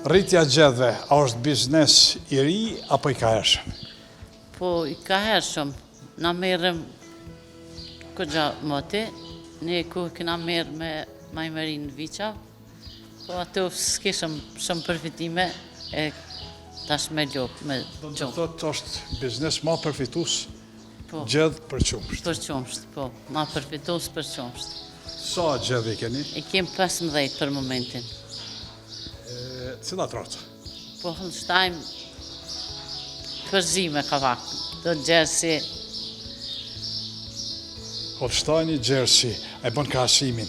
Rritja e gjedhve, a është biznes i ri apo i kahershëm? Po, i kahershëm. Na merrem kogja moti, ne ku kena marrë me majmërinë viça, po ato s'kishëm shumë përfitime e tash me lopë, me qumësht. Do të thotë është biznes ma përfitues Po. Gjedh për qumësht. Për qumësht, po. Ma përfitues për qumësht. Sa gjedh i keni? I kem 15 për momentin. E, cilat raca? Po, Holstein përzime ka pak. Do Jersey. Holsteini, Jersey, e bën krahasimin.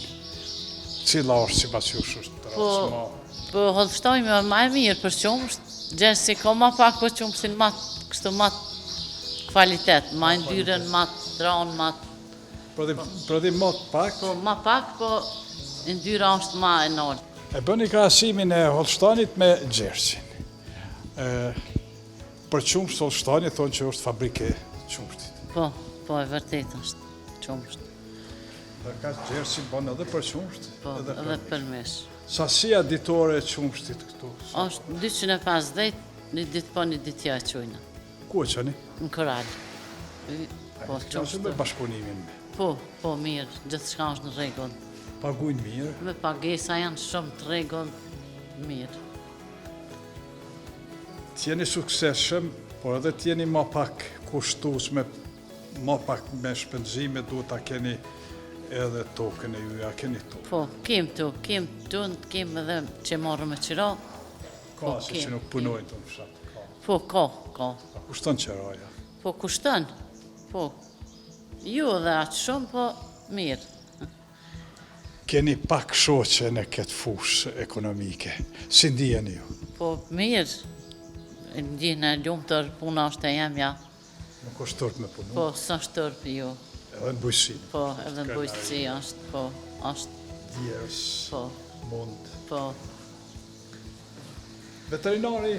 Cila është sipas jush është po, racë ma? Po, Holstein më ma e mirë për qumësht, Jersey ka ma pak për qumështin ma kështu ma kvalitet, ma yndyrën, ma t'ranë, ma... Prodhim, prodhim ma pak? Po, ma pak, po yndyra është ma e naltë. E bëni krahasimin e Holsteinit me Jerseyn. Për qumësht Holsteini thonë që është fabrikë e qumështit. Po, po, e vërtet është qumësht. Ndërkaq Jersey bën edhe për qumësht, po, edhe për, edhe për mish. Sasia ditore e qumështit këtu? Është 250, një ditë po, një ditë jo e çojna. Ku e çoni? Në Koral. Po, qumësht. Me bashkëpunimin? Po, po, mirë, gjithçka është në rregull. Pagujnë mirë? Me pagesa janë shumë të rregull, mirë. Të jeni suksesshëm, por edhe të jeni ma pak kushtues me Ma pak me shpenzime duhet ta keni edhe tokën e juaj, a keni tokë? Po, kem tokë, kem tokë, kem edhe që marrëm me qira. Ka po, si që nuk punojnë të në fshat, ka. Po, ka, ka. A kushton qiraja? Po, kushton, po. Jo edhe aq shumë, po mirë. Keni pak shoqe në këtë fushë ekonomike. Si ndiheni ju? Po, mirë. Ndihna e lumtur, puna është e jemja. Nuk është turp me punu? Po, s'është turp, jo. Edhe në bujqësi? Po, edhe në bujqësi është, po, është. Djersë, po. mund. Po. Veterinari,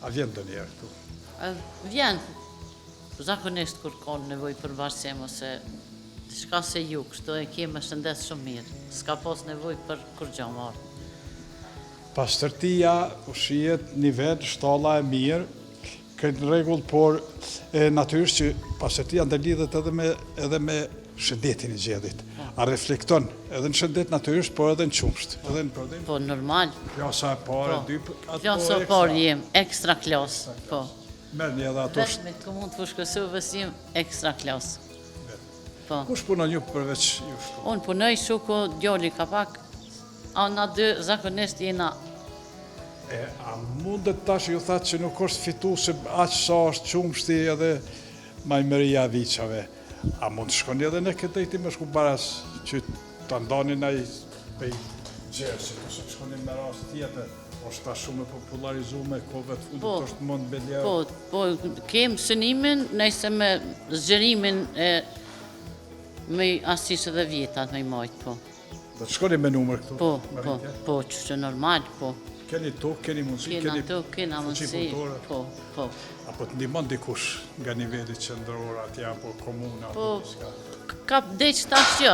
a vjen ndonjëherë këtu? Vjen, zakonisht kur ka nevojë për barsim ose diçka se ju, kështu e kemë me shëndet shumë mirë. S'ka pas nevojë për kurgjo marrë. Pastërtia, po shihet, nivel, shtalla e mirë, Krejt në rregull, por e, natyrisht që pastërtia ndërlidhet edhe me edhe me shëndetin e gjedhit. A reflekton edhe në shëndet natyrisht, por edhe në qumësht, edhe në prodhim. Po normal. Klasa e parë, po. dy, ato Klasa e parë jem, ekstra klasë, po. Merrni edhe ato. Vetëm në komunë të Fushë Kosovës jem ekstra klasë. Po. Kush punon ju përveç jush? Unë punoj shoku, djali ka pak, a na dy zakonisht jena E, a mundet tash ju thatë që nuk është fituese aq sa është qumështi edhe majmëria e viçave. A mund të shkoni edhe në këtë drejtim me shku baras që ta ndani naj pej Jersey, ose të shkoni me racë tjetër, është tash shumë e popularizume, kohëve të fundit po, është mund me Po, po, kem synimin, nëse me zgjerimin e me asis edhe vjetat me i majtë, po. Do të shkoni me numër këtu? Po, po, po, që që normal, po. Keni tokë, keni mundësi, keni tokë, kena mundësi, po, po. A po të ndihmon dikush nga niveli qendror atje apo komuna apo po, diçka? Ka deq tash jo,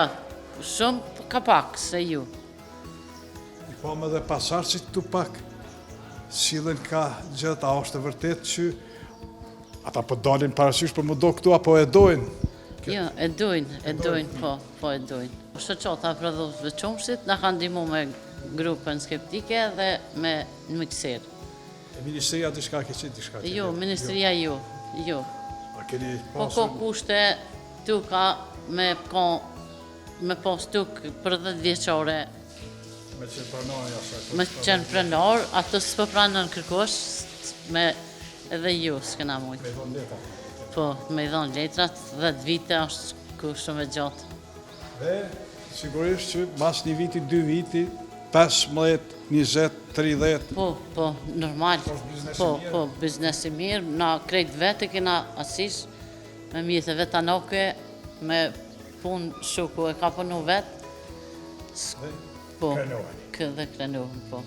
shumë po ka pak se ju. I pamë edhe pasardhësit këtu pak, sillen ka gjedhët, a është e vërtetë që ata po dalin parasysh për m'u dok këtu apo e dojnë? Jo, e dojnë, e dojnë, po, po e dojnë. Shoqata e prodhuesve qumështit na ka ndihmu me grupën skeptike dhe me mikser. E ministria diçka ke qenë diçka që? Jo, ministria jo, jo. A keni po pasur? Po ka kushte tuka me ka me pas tokë për 10 vjeçare. Me qenë pronar ja sa. Me qenë pronar, ato s'po pranon kërkush me edhe ju s'kena mujt. Me dhonë letrat. Po, me dhonë letrat, 10 vite është ku shumë e gjatë. Dhe, sigurisht që mas një viti, dy viti, 15, 20, 30... Po, po, normal. Po, po, biznes i mirë. Na krejt vetë e kena asis, me mjete vetanake, me punë shoku e ka punu vetë. Po, dhe krenohemi, po.